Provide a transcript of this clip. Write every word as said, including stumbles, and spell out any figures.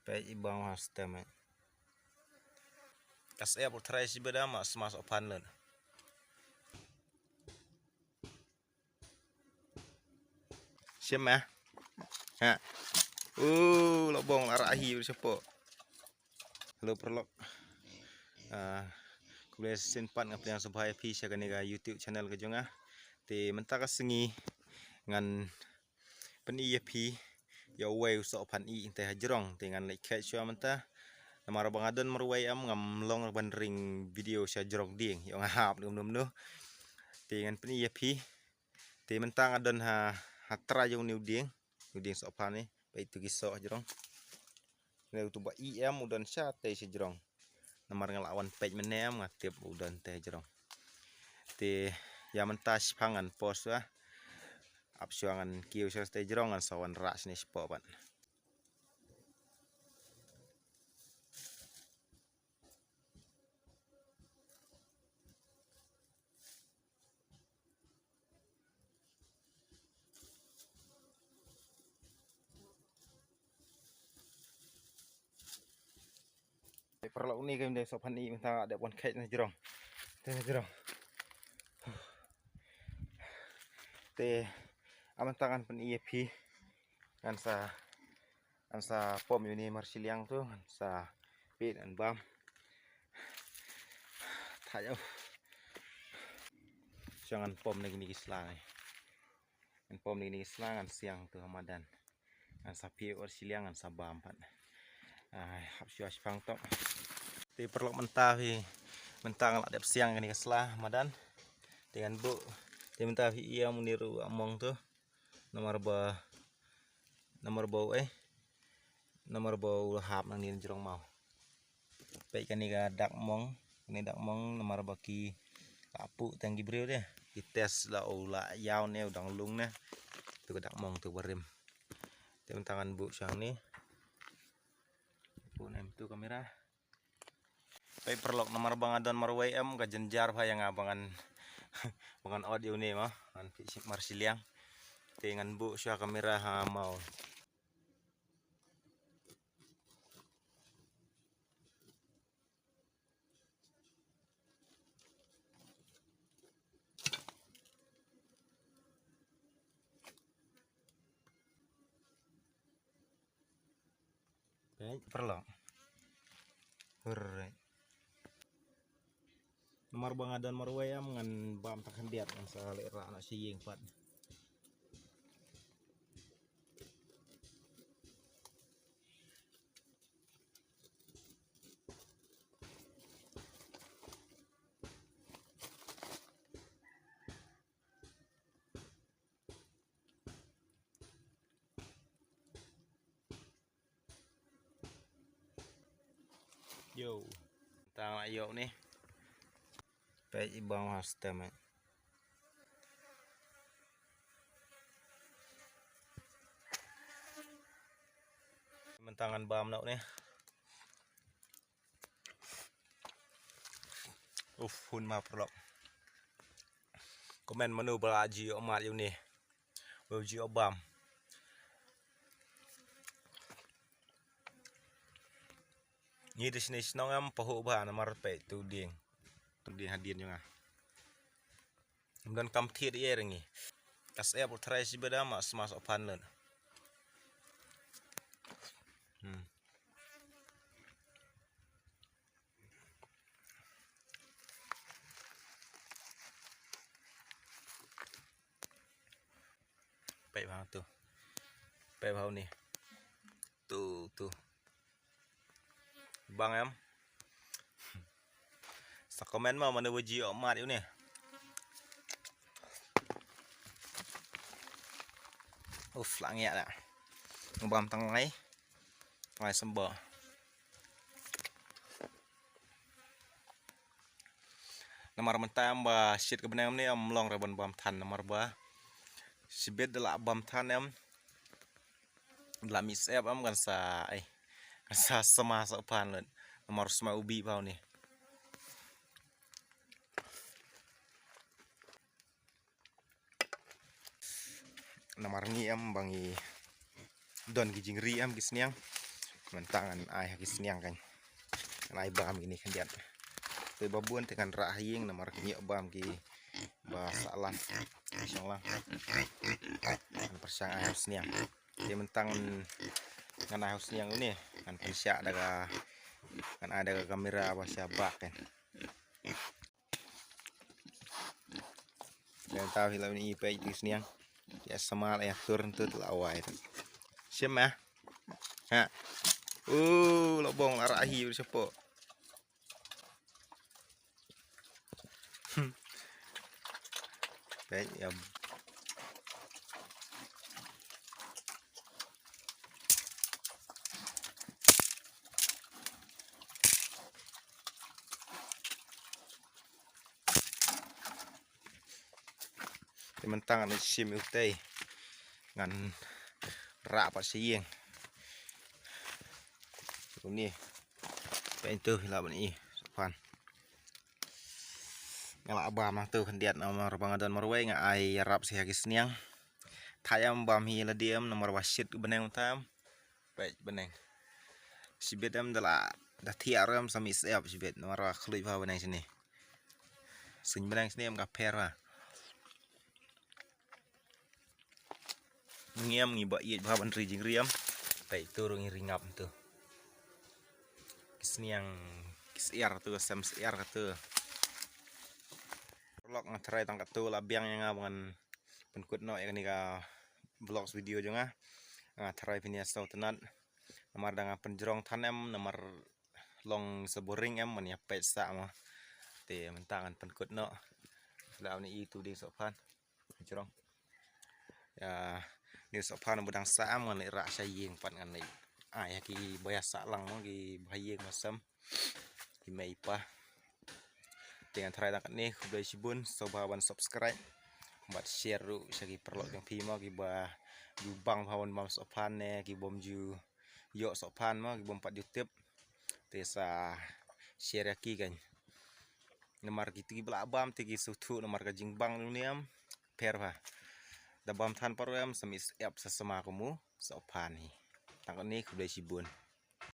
Peit i bang ha stem eh. Ka sep u trai shi beda ma sma soh phan len. Shim eh. Ha. Uh, lobong la rahi ber shapo. Hello paralok. Ah, khublei shisien pat nga pdiang sngewbha ïa phi sha kane ka YouTube channel ka jong nga. Te mynta ka sngi ngan pyni ïa phi ïa uwei u soh phan ih te ha jrong te ngan leit khet shuwa mynta. Namar ba nga don marwei em ngam long ban ring video sha jrong dieng ïa nga hap num num nu. Te ngan pyni ïa phi. Te mynta nga don ha ha trai jong u dieng. U dieng soh phan ni. Peit tu ki soh jrong. Neu tu ba i em u don sha te sha jrong. Namar nga la wan peit mynne em nga tip u don te jrong. Te ïa mynta shipang ngan pos wa. Ap shuwa ngan kiew shuwa te jrong ngan sa wan rah shane shapoh pat. Te paralok ni ka ym dei soh phan ih mynta dep wan khet na jrong. Te na jrong. Te a mynta ngan pyni ïa phi. Ngan sa ngan sa pom ïa une mar shiliang tu ngan sa peit ngan bam. Thait ïa u. Sha ngan pom na kine ki sla ni. Ngan pom na kine ki sla ngan siang tu ha madan. Ngan sa peit ot shiliang ngan sa bam pat. Ai, hap shuwa shipang tok. Te paralok mynta phi mynta nga la dep siang kane ka sla madan. Te ngan buh te mynta phi ïa muni ruh among tu. Namar ba namar ba u eh namar ba u hap nang ni jrong mau. Peit kane ka dak mong, kane dak mong namar ba ki ka pu tang ki briew de. Ki test la u la ïaw ne u dang lung ne. Tu ka dak mong tu barim. Te mynta ngan buh shang ni. Buh nem tu kamera. Peit paralok namar ba nga don marwei em ka jynjar bha ïa nga ba ngan ba ngan ot ïa une ma ngan phi mar shiliang. Te ngan buh shuwa kamera ha mau. Peit paralok. Hurre. Namar ba nga don marwei em ngan bam ta khyndiat ngan sa leh rah na shi ïing pat. Yo. Tang la yo ni. Peit i bang ha stem eh. Mynta ngan bam noh ni. Uf, hun ma paralok. Comment mano ba la ji ïoh mad ïa une. Ba ji ïoh bam. Ngi te shane shnong em pahuh bha namar peit tu dieng. Tu dieng hadien jong nga. Ym don kam thied ïa ring ngi. Ka sep u trai shi beda ma sma soh phan len. Hmm. Peit bha tu. Peit bha ni. Tu tu. Bang em. Sa comment ma mano ba ji ïoh mad ïa une. Uf, la ngiah da. Bam tang lai. Tang lai symboh. Namar mynta em ba shit ka bneng ne em long re ban bam than namar ba shibit da la bam than em. Da la mih sep em kan sa ai kan sa sma sa pan lut. Namar sma ubi bau ni. Namar ngi em ba ngi don ki jingri em ki sniang. Mynta ngan ai ha ki sniang kan. Ngan ai bam kine khyndiat. Te ba bun te ngan rah ha ïing namar ki ñiuh bam ki ba sah lang. Shong lang. Ngan pyrshang ai ha u sniang. Te mynta ngan ai ha u sniang une. Ngan pynshah da ka, ngan ai da ka kamera ba sha bak kan. Ngan tau hi la ni peit ki sniang. Ïa samal ïa tur tu la wai. Shim ah. Ha. Uh, la bong la rah hi shapoh. Peit ïa. Te mynta ngan shim ïa utei. Ngan rah pat sha ïing. Kumne. Peit tu la ban i sohphan. Nga la bam na tu khyndiat namar ba nga don marwei nga ai ïarap sha ki sniang. Thait em bam hi la diem namar ba shit bneng tam. Peit bneng. Shibit em da la da thiah rem sa mih sep shibit namar ba khluit bha bneng shini. Suiñ bneng shini em ka pher bha. Ngi em ngi ba ïeit bha ban ri jingri em. Peit tu ruh ngi ri ngap tu. Ki sniang ki syiar tu, sem syiar ka tu. Paralok nga tharai tang katu la biang ïa nga ba ngan pynkut noh ïa kane ka vlogs video jong nga. Nga tharai phin ïa sngewtynnat. Namar da nga pynjrong than em namar long sa boring em ban ïa peit sah mo. Te mynta ngan pynkut noh. Shu la une i tu dei sohphan. Jrong. Ïa, une sohphan ba dang sah em ngan leit rah sha ïing pat ngan leit. Ah, ïa ki ba ïa sah lang mo ki ba ha ïing ba sem. Ki mei pa. Te ngan tharai tang katne khublei shibun sngewbha ban subscribe. Bad share ruh sha ki paralok jong phi mo ki ba ju bang bha ban bam sohphan ne ki bym ju ïoh sohphan mo ki bym pat ju tip. Te sa share ïa ki kan. Namar kito kiba la bam te ki sngewthuh namar ka jingbang jong ne em pher bha. Da bam than pat ruh em sa mih sep sa sma kum u sohphan hi. Tang katne khublei shibun.